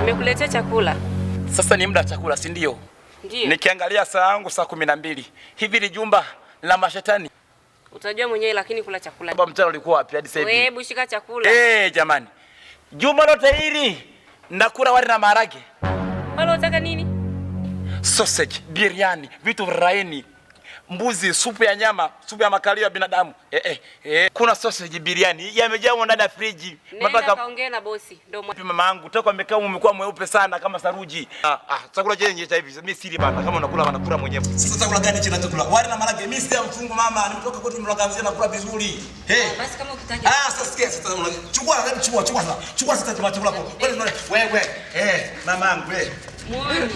Nimekuletea chakula. Sasa ni muda wa chakula, si ndio? Ndio. Nikiangalia saa yangu saa 12. Hivi ni jumba la mashetani. Utajua mwenyewe lakini kula chakula. Baba mchana ulikuwa wapi hadi sasa hivi? Wewe hebu shika chakula. Eh, jamani. Jumba lote hili nakula wali na maharage. Wala unataka nini? Sausage, biriani, vitu raini, mbuzi, supu ya nyama, supu ya makalio ya binadamu. Kuna sausage, biriani yamejaa ndani ya friji. Nenda kaongee na bosi. Ndio mama yangu, toka amekaa umekuwa mweupe sana kama saruji. Chakula chenye cha hivi mimi sili bana, kama unakula wanakula mwenyewe. Sasa chakula gani hichi nachokula? Wali na maharage, mimi si mfungo mama, nimetoka kwetu mloga mzee nakula vizuri. Hey. Basi kama ukitaka. Sasa sikia sasa chukua chukua chukua sasa. Chukua sasa chakula chako. Wewe wewe. Mama yangu eh. Muone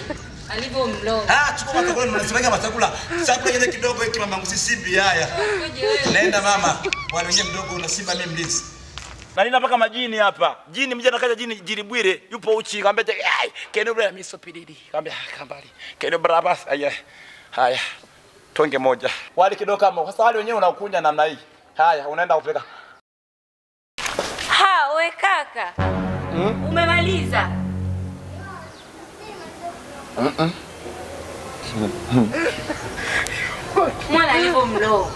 alivyo mlo. Chukua chakula mnasemeka chakula. Chakula kile kidogo hiki mamangu si simbi haya. Nenda mama. Wale wenyewe mdogo una simba mimi mlinzi. Na nina mpaka majini hapa. Jini mjana nakaja jini jiribwire yupo uchi kaambia ai keno bra miso pilili. Kaambia kambali. Keno bra bas haya. Haya. Tonge moja. Wali kidogo kama sasa wali wenyewe unakunja namna hii. Haya unaenda kupika. Ha, we kaka. Umemaliza? Mwana alivyo mlo.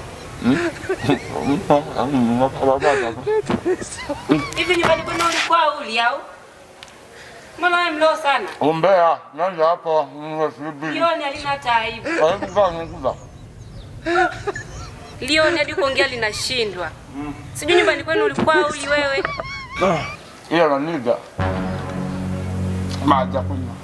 Hivi nyumbani kwenu ulikuwa uli au? Mbona wewe mlo sana? Umbea, nani hapa? Lioni halina hata aibu. Lioni hadi kuongea linashindwa. Sijui nyumbani kwenu ulikuwa uli wewe. Hiyo naniga. Maji kunywa.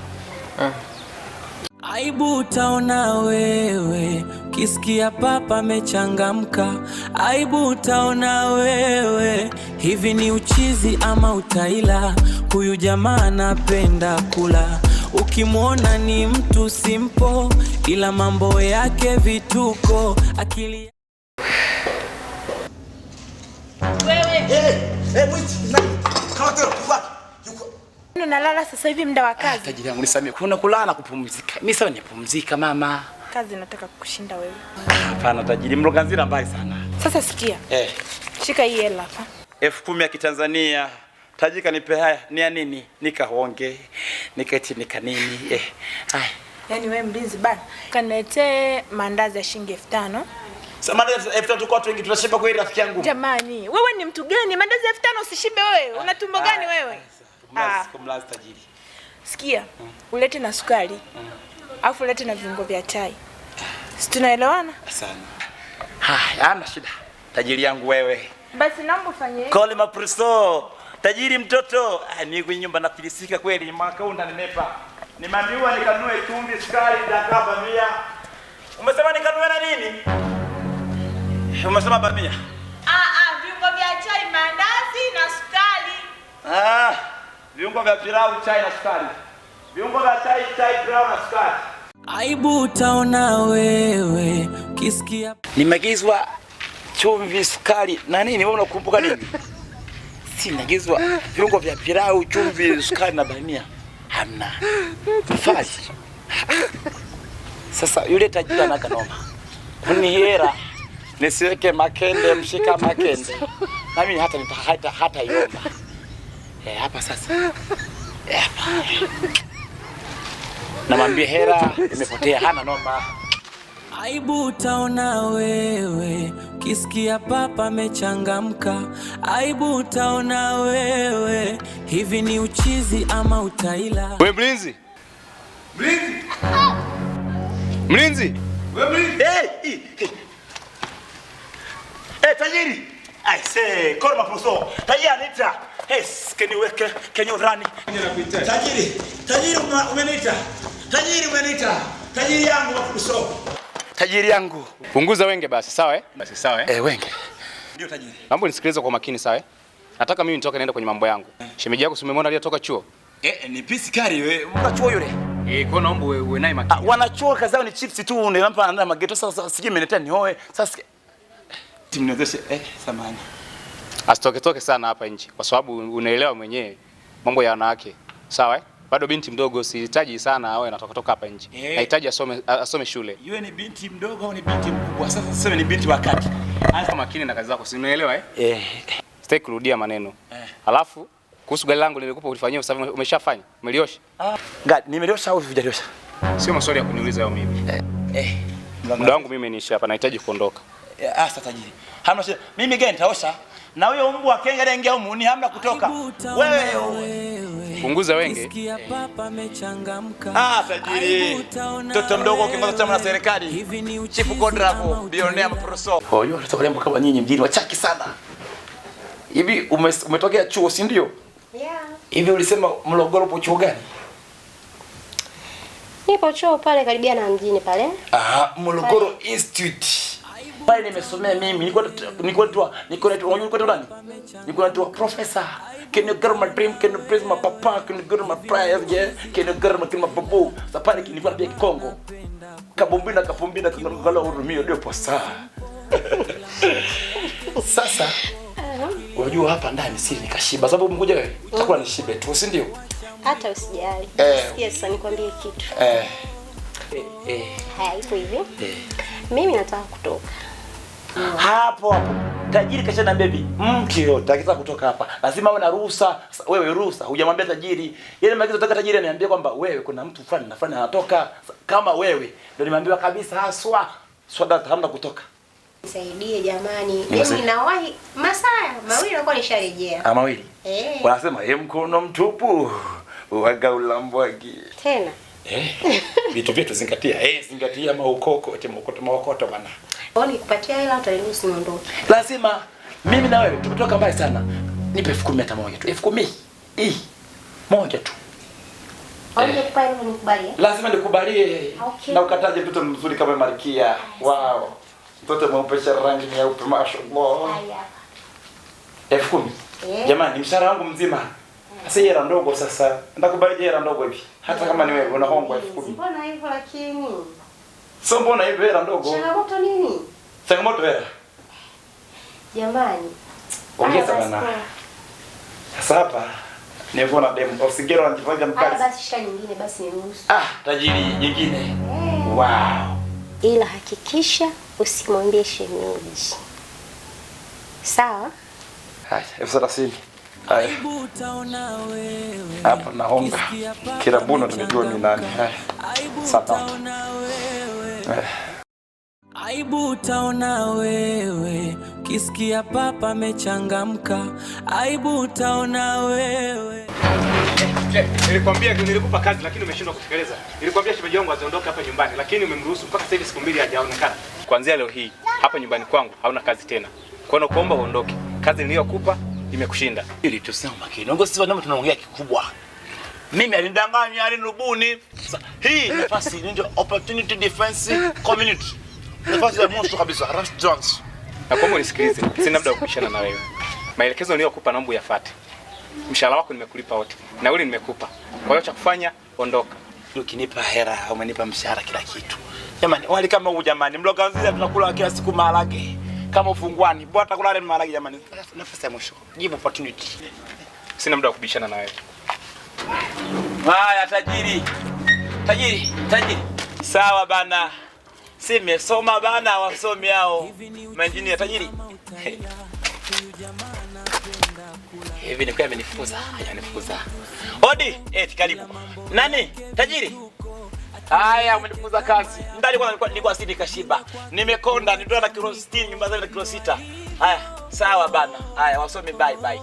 Aibu utaona wewe, ukisikia papa amechangamka. Aibu utaona wewe, hivi ni uchizi ama utaila? Huyu jamaa anapenda kula, ukimwona ni mtu simpo, ila mambo yake vituko, akili. Wewe. Mwiti, nani? Kama tero, yuko. Nalala sasa hivi muda wa kazi. Tajiri yangu nisamee. Kuna kulala na kupumzika. Mimi sasa nipumzika mama. Kazi nataka kukushinda wewe. Hapana tajiri, mloganzira mbali sana. Sasa sikia. Shika hii hela hapa. 10,000 ya Kitanzania. Tajiri kanipe haya, ni ya nini? Nikahonge, nikaiti nika nini? Haya. Yaani wewe mlinzi bana. Kaniletee mandazi ya shilingi 5,000. Sasa mandazi 5,000 kwa watu wengi tunashiba kweli rafiki yangu. Jamani, wewe ni mtu gani? Mandazi 5,000 usishibe wewe. Una tumbo gani wewe? Kumlazi tajiri. Sikia, ulete na sukari. Alafu ulete na viungo vya chai. Si tunaelewana? Sana. Haya, hamna shida. Tajiri yangu wewe. Basi naomba ufanye. Kole mapreso. Tajiri mtoto. Ni kwenye nyumba nafilisika kweli, mwaka huu ndanimepa. Nimeambiwa nikanunue chumvi, sukari, dagaa, bamia. Umesema nikanunue na nini? Umesema bamia? Viungo vya chai, mandazi na sukari. Viungo vya pilau, chai na sukari. Viungo vya chai, chai, pilau na sukari. Aibu utaona wewe, ukisikia nimeagizwa chumvi, sukari na nini? Wewe unakumbuka nini? Si nimeagizwa viungo vya pilau, chumvi, sukari na bamia. Hamna. Tafadhali. Sasa yule tajiri anaka noma. Kuni hera nisiweke makende, mshika makende. Na mimi hata hata iomba. Hapa sasa. Hapa. Namwambia hera imepotea, hana noma. Aibu utaona wewe, ukisikia papa amechangamka. Aibu utaona wewe, hivi ni uchizi ama utaila? Wewe mlinzi. Mlinzi. Mlinzi. Wewe mlinzi. Tajiri. I say, call my professor. Tajiri anita. Hey, can you work? Can you run? Tajiri, tajiri umeniita. Tajiri umeniita. Tajiri yangu mafuso. Tajiri yangu. Punguza wenge basi, sawa eh? Basi sawa eh? Wenge. Ndio tajiri. Naomba nisikilize kwa makini sawa eh? Nataka mimi nitoke niende kwenye mambo yangu. Shemeji yako si umemwona aliyetoka chuo? Ni pisi kali wewe. Mka chuo yule. Kwa naomba uwe naye makini. Wanachuo kazi yao ni chips tu, unampa na mageto sasa sijui imeniletea nioe. Sasa timniwezeshe samani. Asitoke toke sana hapa nje kwa sababu unaelewa mwenyewe mambo ya wanawake. Sawa eh? Bado binti mdogo, sihitaji sana awe anatoka toka hapa nje. Nahitaji asome shule. Yule ni binti mdogo au ni binti mkubwa? Sasa sasa ni binti wa kati. Anza makini na kazi zako, si unaelewa eh? Sitaki kurudia maneno. Alafu Kuhusu gari langu nimekupa ulifanyia usafi, umeshafanya? Umeliosha? Gari nimeliosha au hujaliosha? Sio maswali ya kuniuliza hayo mimi. Muda wangu mimi niishi hapa, nahitaji kuondoka. Sasa tajiri. Hamna shida. Mimi gari nitaosha. Na huyo mbwa kenga aliingia humu ni hamna kutoka. Wewe punguza wenge. Tajiri. Mtoto mdogo kiongoza chama na serikali. Chief Kondrako, bilionea maproso. Unajua watoto warembo kama nyinyi mjini wachaki sana. Hivi umetokea chuo si ndio? Yeah. Hivi ulisema Morogoro upo chuo gani? Nipo chuo pale karibia na mjini pale. Morogoro Institute. Pale nimesomea mimi. Nilikuwa nani? Nilikuwa naitwa professor. Can you get my dream? Can you praise my papa? Can you get my prayers? Yeah. Can you get my babu? Sasa pale nilikuwa napiga Kikongo. Kabumbina kapumbina kangala urumio ndio posa. Sasa unajua hapa ndani siri nikashiba sababu mkuja wewe utakuwa ni shibe tu si ndio? Hata usijali. Sikia sasa nikwambie kitu. Haya ipo hivi. Mimi nataka kutoka. Hapo hapo. Tajiri kashana baby. Mtu yote akitaka kutoka hapa lazima awe na ruhusa. Wewe ruhusa hujamwambia tajiri. Yale maagizo nataka tajiri aniambie kwamba wewe kuna mtu fulani na fulani anatoka kama wewe. Ndio nimeambiwa kabisa haswa. Swada hamna kutoka. Nisaidie jamani. Mimi nawahi masaa mawili nakuwa nisharejea. Mawili. Wanasema mkono mtupu waga ulambwagi. Tena. Vitu vyetu zingatia. Zingatia maukoko, eti maokoto maokoto bana. Kwa nini nikupatia hela utaniruhusu niondoke? Lazima mimi na wewe tumetoka mbali sana. Nipe 10,000 hata moja tu. 10,000. Moja tu. Ungekupa hela nikubalie? Lazima nikubalie. Okay. Na ukataje mtoto mzuri kama Malkia. Wow. Mtoto mweupe rangi nyeupe mashallah. Haya. 10,000. Jamani mshahara wangu mzima. Sasa hela ndogo sasa. Nitakubali hela ndogo hivi. Hata kama ni wewe unahongwa 10,000. Mbona hivyo lakini? Sio mbona hivyo hela ndogo? Changamoto nini? Changamoto hela. Jamani. Ongeza bana. Sasa hapa nilikuwa na demo. Usigero anajifanya mkali. Basi shika nyingine basi niruhusu. Tajiri nyingine. Wow. Ila hakikisha usimwambie shemeji. Sawa? Haya, 30,000. Haya. Hapa naonga. Kila buno tumejua ni nani. Haya. Sasa. Aibu utaona wewe ukisikia papa amechangamka. Aibu utaona wewe. Nilikwambia nilikupa kazi lakini umeshindwa kutekeleza. Nilikwambia shemeji wangu asiondoke hapa nyumbani lakini umemruhusu mpaka sasa hivi siku mbili hajaonekana. Kuanzia leo hii hapa nyumbani kwangu hauna kazi tena. Kwa hiyo nakuomba uondoke. Kazi niliyokupa imekushinda. Ili tuseme makini. Ngo sisi wanaume tunaongea kikubwa. Mimi alinidanganya, alinirubuni. Hii nafasi ndio opportunity defense community. Nafasi ya mwisho kabisa, Ralph Jones. Nakuomba unisikilize. Sina muda wa kubishana na wewe. Maelekezo niliyokupa naomba uyafuate. Mshahara wako nimekulipa wote. Nauli nimekupa. Kwa hiyo cha kufanya ondoka. Ukinipa hela, umenipa mshahara kila kitu. Jamani, wali kama huu jamani, mloga nzima tunakula kila siku maharage. Kama ufungwani, bora takula ile maharage jamani. Nafasi ya mwisho. Give opportunity. Sina muda wa kubishana na wewe. Haya tajiri. Tajiri, tajiri. Sawa bana. Simesoma bana wasomi hao. Maengineer tajiri. Hivi ni kwa amenifukuza, hajanifukuza. Odi, karibu. Nani? Tajiri. Haya, umenifukuza kazi. Ndani kwanza nilikuwa sidi kashiba. Nimekonda, nilitoa na kilo 60, nyumba zangu na kilo 6. Haya, sawa bana. Haya, wasomi bye bye.